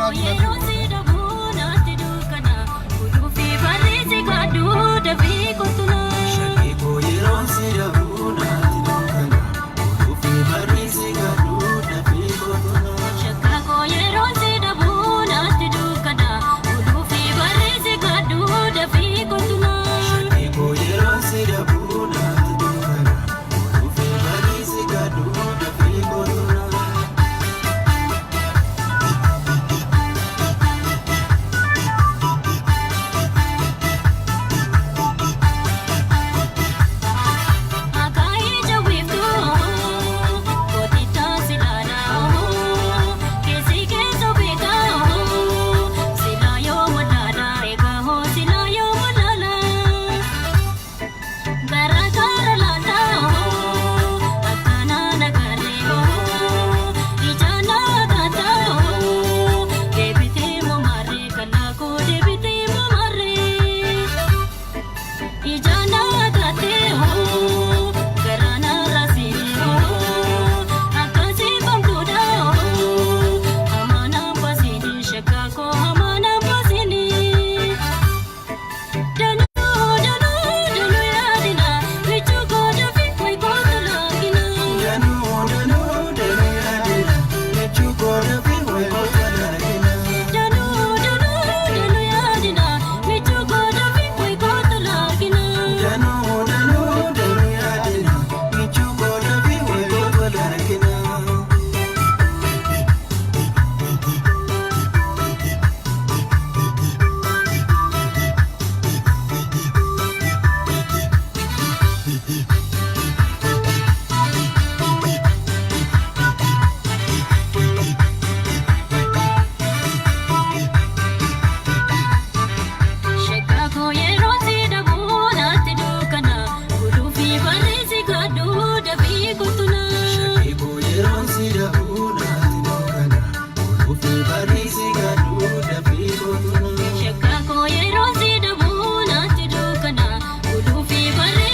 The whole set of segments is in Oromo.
Shakkii yeroon si dhabuu naatti dukkana. Oduufi barri si gaduu dafii kootuna. Shakkii yeroon si dhabuu naatti dukkana. Oduufi barri si gaduu dafii kootuna. Danuu danuu danuu yaadina jechuu koo dafii wayii kootuna argina. Danuu danuu danuu yaadina jechuu koo dafii wayii kootuna argina. Shakkii yeroon si dhabuu naatti dukkana. Oduufi barri si gaduu dafii kootuna. Shakkii yeroon si dhabuu naatti dukkana. Oduufi barri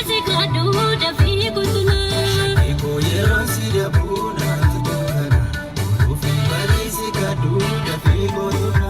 si gaduu dafii kootuna.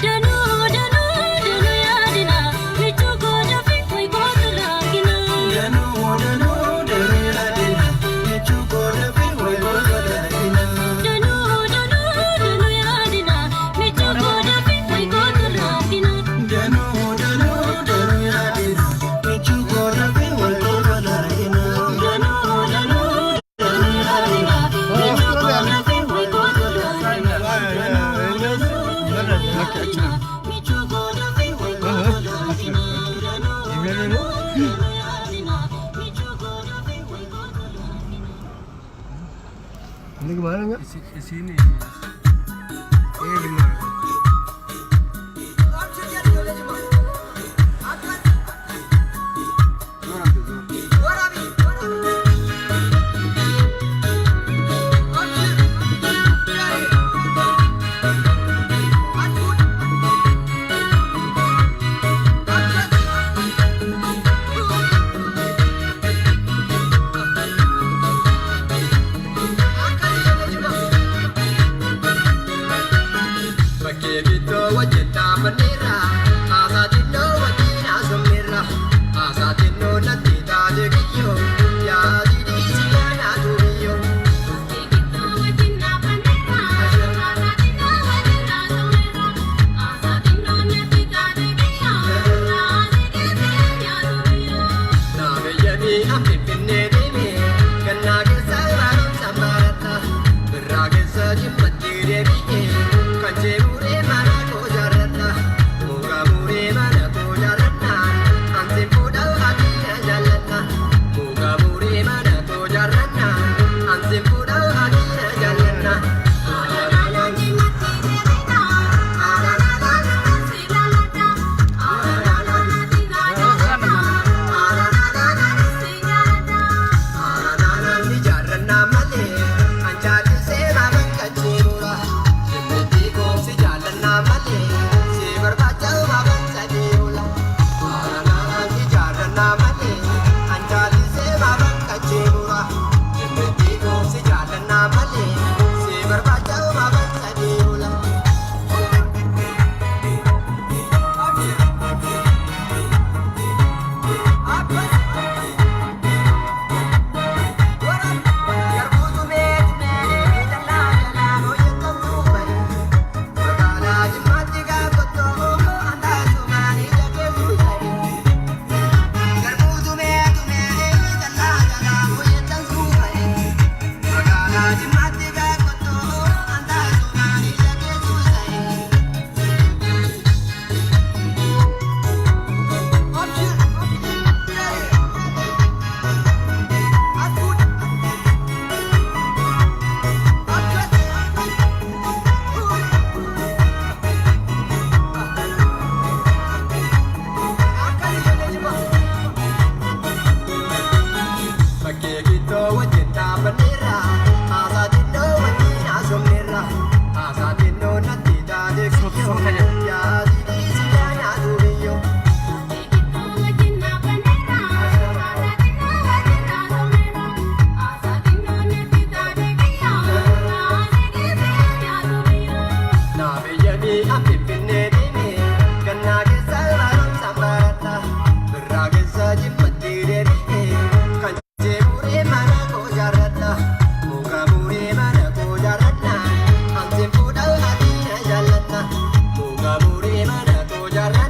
Danuu danuu danuu yaadina jechuu koo dafii wayii kootuna argina. Danuu danuu danuu yaadina jechuu koo dafii wayii kootuna argina. Danuu danuu danuu yaadina jechuu koo dafii wayii kootuna argina. Danuu danuu danuu yaadina jechuu koo dafii wayii kootuna argina. Danuu danuu danuu yaadina jechuu koo dafii wayii kootuna argina. Isiin ee.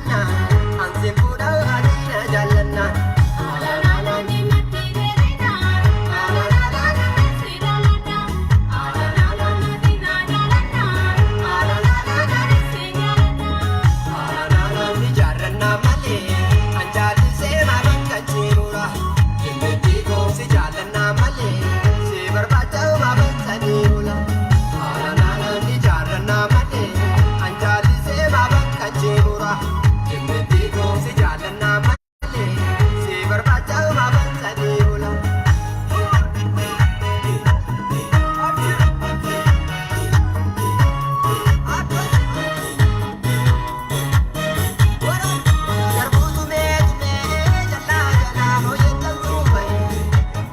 jaallanna, ansi fuudha adiina jaallanna. Ni jaarranna malee, an jaallisee maa bakka cimuura. Dindeettii koomsi jaallanna malee, si barbaacha maa bakka deemula. Ni jaarranna malee, an jaallisee maa bakka cimuura. Dindeettii koomsi jaallanna malee, si barbaacha maa bakka deemula. Garbuu tumee tumee jalaa jalaa hojjetan tuubaye.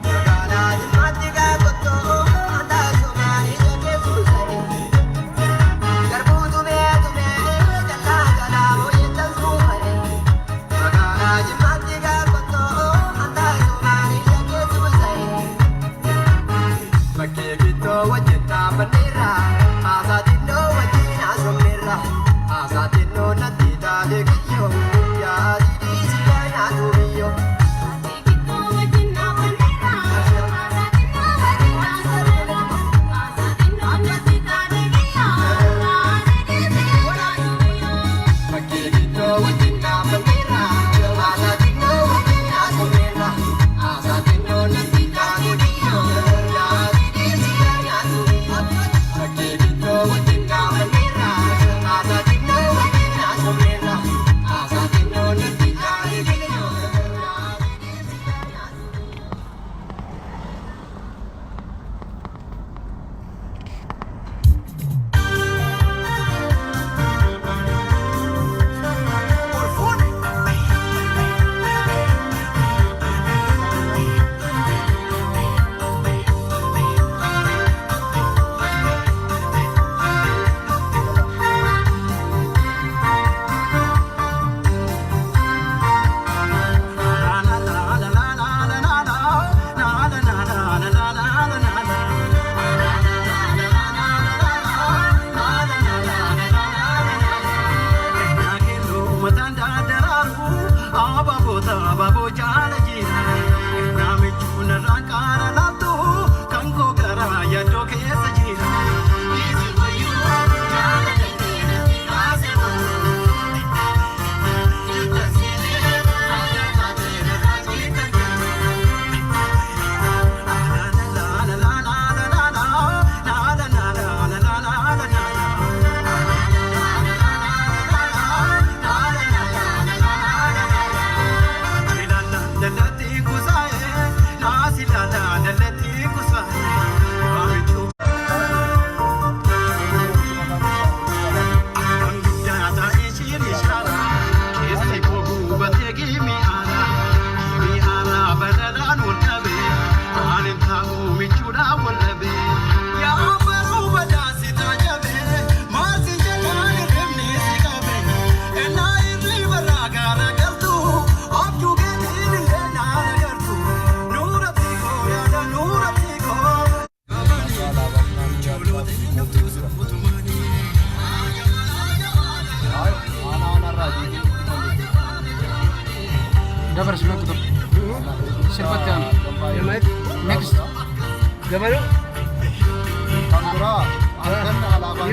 Magaalaa Jimmaatti gaafatoo andaa somaan ija keessuusanii. Garbuu tumee tumee jalaa jalaa hojjetan tuubaye. Magaalaa Jimmaatti gaafatoo andaa somaan ija keessuusanii. Bakkee gittoo wajjin dhaabbanneerra, haasaa xinnoo wajjin haasofneerra, haasaa xinnoo natti taate kiyyoo, yaa sidii si nyaatu biyyoo. Bakkee gittoo wajjin dhaabbanneerra, haasaa xinnoo wajjin haasofneerra, haasaa xinnoo natti taate kiyyoo, yaa sidii si nyaatu biyyoo. Bakkee gittoo wajjin dhaabbanneerra, haasaa xinnoo wajjin haasofneerra, haasaa xinnoo natti taate kiyyoo, yaa sidii si nyaatu biyyoo. Dabar sirbatti tokko. Sirbatti aanu. Next. Kan biraa halkan alaabaan